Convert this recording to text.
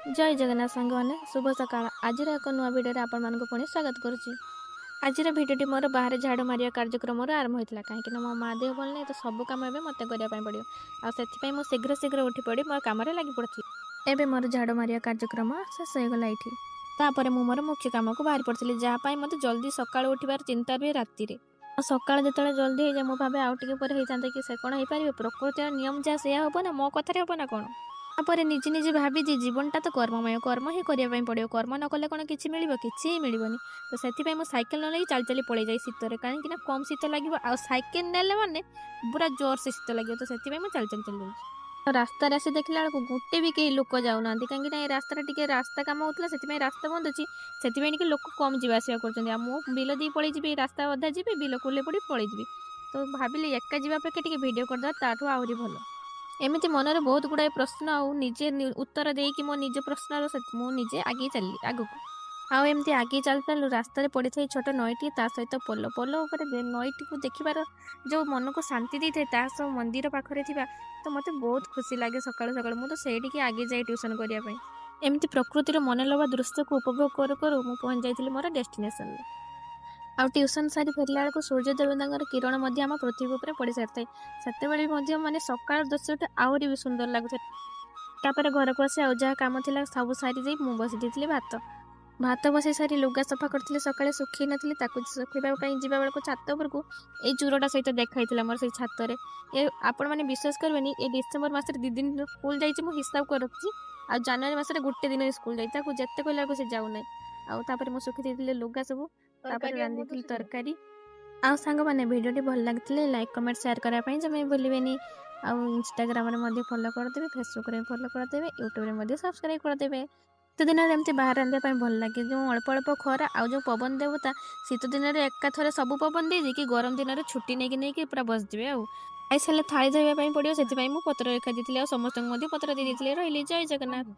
ଜୟ ଜଗନ୍ନାଥ ସାଙ୍ଗମାନେ, ଶୁଭ ସକାଳ। ଆଜିର ଏକ ନୂଆ ଭିଡ଼ିଓରେ ଆପଣମାନଙ୍କୁ ପୁଣି ସ୍ୱାଗତ କରୁଛି। ଆଜିର ଭିଡ଼ିଓଟି ମୋର ବାହାରେ ଝାଡ଼ୁ ମାରିବା କାର୍ଯ୍ୟକ୍ରମରୁ ଆରମ୍ଭ ହୋଇଥିଲା, କାହିଁକିନା ମୋ ମା ଦେହ ଭଲ ନାହିଁ, ତ ସବୁ କାମ ଏବେ ମୋତେ କରିବା ପାଇଁ ପଡ଼ିବ। ଆଉ ସେଥିପାଇଁ ମୁଁ ଶୀଘ୍ର ଶୀଘ୍ର ଉଠି ପଡ଼ି ମୋ କାମରେ ଲାଗି ପଡ଼ିଥିଲି। ଏବେ ମୋର ଝାଡ଼ୁ ମାରିବା କାର୍ଯ୍ୟକ୍ରମ ଶେଷ ହୋଇଗଲା ଏଇଠି। ତାପରେ ମୁଁ ମୋର ମୁଖ୍ୟ କାମକୁ ବାହାରି ପଡ଼ିଥିଲି, ଯାହା ପାଇଁ ମୋତେ ଜଲ୍ଦି ସକାଳୁ ଉଠିବାର ଚିନ୍ତା ରୁହେ ରାତିରେ। ଆଉ ସକାଳ ଯେତେବେଳେ ଜଲ୍ଦି ହେଇଯାଏ, ମୁଁ ଭାବେ ଆଉ ଟିକେ ପରେ ହେଇଥାନ୍ତା କି। ସେ କ'ଣ ହେଇପାରିବ? ପ୍ରକୃତିର ନିୟମ ଯାହା ସେଇଆ ହେବ ନା, ମୋ କଥାରେ ହେବ ନା କ'ଣ? ତାପରେ ନିଜେ ନିଜେ ଭାବିଛି, ଜୀବନଟା ତ କର୍ମମୟ, କର୍ମ ହିଁ କରିବା ପାଇଁ ପଡ଼ିବ। କର୍ମ ନ କଲେ କ'ଣ କିଛି ମିଳିବ? କିଛି ହିଁ ମିଳିବନି। ତ ସେଥିପାଇଁ ମୁଁ ସାଇକେଲ ନ ନେଇକି ଚାଲି ଚାଲି ପଳେଇ ଯାଏ ଶୀତରେ, କାହିଁକି ନା କମ୍ ଶୀତ ଲାଗିବ। ଆଉ ସାଇକେଲ ନେଲେ ମାନେ ପୁରା ଜୋରସେ ଶୀତ ଲାଗିବ। ତ ସେଥିପାଇଁ ମୁଁ ଚାଲି ଚାଲି ଚାଲି ଯାଉଛି। ଆଉ ରାସ୍ତାରେ ଆସି ଦେଖିଲା ବେଳକୁ ଗୋଟେ ବି କେହି ଲୋକ ଯାଉନାହାନ୍ତି, କାହିଁକି ନା ଏ ରାସ୍ତାଟା ଟିକେ ରାସ୍ତା କାମ ହେଉଥିଲା, ସେଥିପାଇଁ ରାସ୍ତା ବନ୍ଦ ଅଛି। ସେଥିପାଇଁ ଟିକେ ଲୋକ କମ୍ ଯିବା ଆସିବା କରୁଛନ୍ତି। ଆଉ ମୁଁ ବିଲ ଦେଇ ପଳେଇଯିବି, ରାସ୍ତା ଅଧା ଯିବି, ବିଲକୁ ଓହ୍ଲେଇ ପଡ଼ି ପଳେଇଯିବି। ତ ଭାବିଲି ଏକା ଯିବା ଅପେକ୍ଷା ଟିକେ ଭିଡ଼ିଓ କରିଦେବା ତାଠୁ ଆହୁରି ଭଲ। ଏମିତି ମନରେ ବହୁତ ଗୁଡ଼ାଏ ପ୍ରଶ୍ନ ଆଉ ନିଜେ ଉତ୍ତର ଦେଇକି ମୋ ନିଜ ପ୍ରଶ୍ନର ମୁଁ ନିଜେ ଆଗେଇ ଚାଲିଲି ଆଗକୁ। ଆଉ ଏମିତି ଆଗେଇ ଚାଲୁ ଚାଲୁ ରାସ୍ତାରେ ପଡ଼ିଥାଏ ଛୋଟ ନଈଟିଏ, ତା ସହିତ ପୋଲ। ପୋଲ ଉପରେ ନଈଟିକୁ ଦେଖିବାର ଯେଉଁ ମନକୁ ଶାନ୍ତି ଦେଇଥାଏ, ତା ସହ ମନ୍ଦିର ପାଖରେ ଥିବା, ତ ମୋତେ ବହୁତ ଖୁସି ଲାଗେ ସକାଳୁ ସକାଳୁ। ମୁଁ ତ ସେଇଠିକି ଆଗେ ଯାଏ ଟ୍ୟୁସନ୍ କରିବା ପାଇଁ। ଏମିତି ପ୍ରକୃତିର ମନଲୋଭା ଦୃଶ୍ୟକୁ ଉପଭୋଗ କରୁ କରୁ ମୁଁ ପହଞ୍ଚି ଯାଇଥିଲି ମୋର ଡେଷ୍ଟିନେସନରେ। ଆଉ ଟ୍ୟୁସନ୍ ସାରି ଫେରିଲା ବେଳକୁ ସୂର୍ଯ୍ୟ ଦେବତାଙ୍କର କିରଣ ମଧ୍ୟ ଆମ ପୃଥିବୀ ଉପରେ ପଡ଼ି ସାରିଥାଏ। ସେତେବେଳେ ବି ମଧ୍ୟ ମାନେ ସକାଳ ଦୃଶ୍ୟଟା ଆହୁରି ବି ସୁନ୍ଦର ଲାଗୁଥାଏ। ତାପରେ ଘରକୁ ଆସି ଆଉ ଯାହା କାମ ଥିଲା ସବୁ ସାରି ଦେଇ ମୁଁ ବସି ଦେଇଥିଲି ଭାତ। ଭାତ ବସେଇ ସାରି ଲୁଗା ସଫା କରିଥିଲି, ସକାଳେ ଶୁଖେଇ ନଥିଲି, ତାକୁ ଶୁଖେଇବା ପାଇଁ ଯିବା ବେଳକୁ ଛାତ ଉପରକୁ ଏଇ ଚୂରଟା ସହିତ ଦେଖା ହେଇଥିଲା ମୋର ସେଇ ଛାତରେ। ଏ ଆପଣମାନେ ବିଶ୍ୱାସ କରିବେନି, ଏ ଡିସେମ୍ବର ମାସରେ 2 ଦିନ ସ୍କୁଲ ଯାଇଛି, ମୁଁ ହିସାବ କରୁଛି। ଆଉ ଜାନୁଆରୀ ମାସରେ ଗୋଟେ ଦିନ ସ୍କୁଲ ଯାଇଛି। ତାକୁ ଯେତେ କହିଲା ବେଳକୁ ସେ ଯାଉନାହିଁ। ଆଉ ତାପରେ ମୁଁ ଶୁଖେଇ ଦେଇଥିଲି ଲୁଗା ସବୁ। ତାପରେ ତରକାରୀ ଆଉ ମୁଁ ରାନ୍ଧିଥିଲି ତ ତରକାରୀ। ଆଉ ସାଙ୍ଗମାନେ, ଭିଡ଼ିଓଟି ଭଲ ଲାଗିଥିଲେ ଲାଇକ୍, କମେଣ୍ଟ, ସେୟାର କରିବା ପାଇଁ ଜମା ବି ଭୁଲିବେନି। ଆଉ ଇନଷ୍ଟାଗ୍ରାମରେ ମଧ୍ୟ ଫଲୋ କରିଦେବେ, ଫେସବୁକ୍ରେ ବି ଫଲୋ କରିଦେବେ, ୟୁଟ୍ୟୁବରେ ମଧ୍ୟ ସବସ୍କ୍ରାଇବ୍ କରିଦେବେ। ଶୀତ ଦିନରେ ଏମିତି ବାହାରେ ରାନ୍ଧିବା ପାଇଁ ଭଲ ଲାଗେ। ଯେଉଁ ଅଳ୍ପ ଅଳ୍ପ ଖରା ଆଉ ଯେଉଁ ପବନ ଦେବତା, ଶୀତ ଦିନରେ ଏକାଥରେ ସବୁ ପବନ ଦେଇକି, ଗରମ ଦିନରେ ଛୁଟି ନେଇକି ନେଇକି ପୁରା ବସିଯିବେ। ଆଉ ଖାଇସାରିଲେ ଥାଳି ଧୋଇବା ପାଇଁ ପଡ଼ିବ, ସେଥିପାଇଁ ମୁଁ ପତ୍ର ରେଖା ଦେଇଥିଲି ଆଉ ସମସ୍ତଙ୍କୁ ମଧ୍ୟ ପତ୍ର ଦେଇ ଦେଇଥିଲି। ରହିଲି, ଜୟ ଜଗନ୍ନାଥ।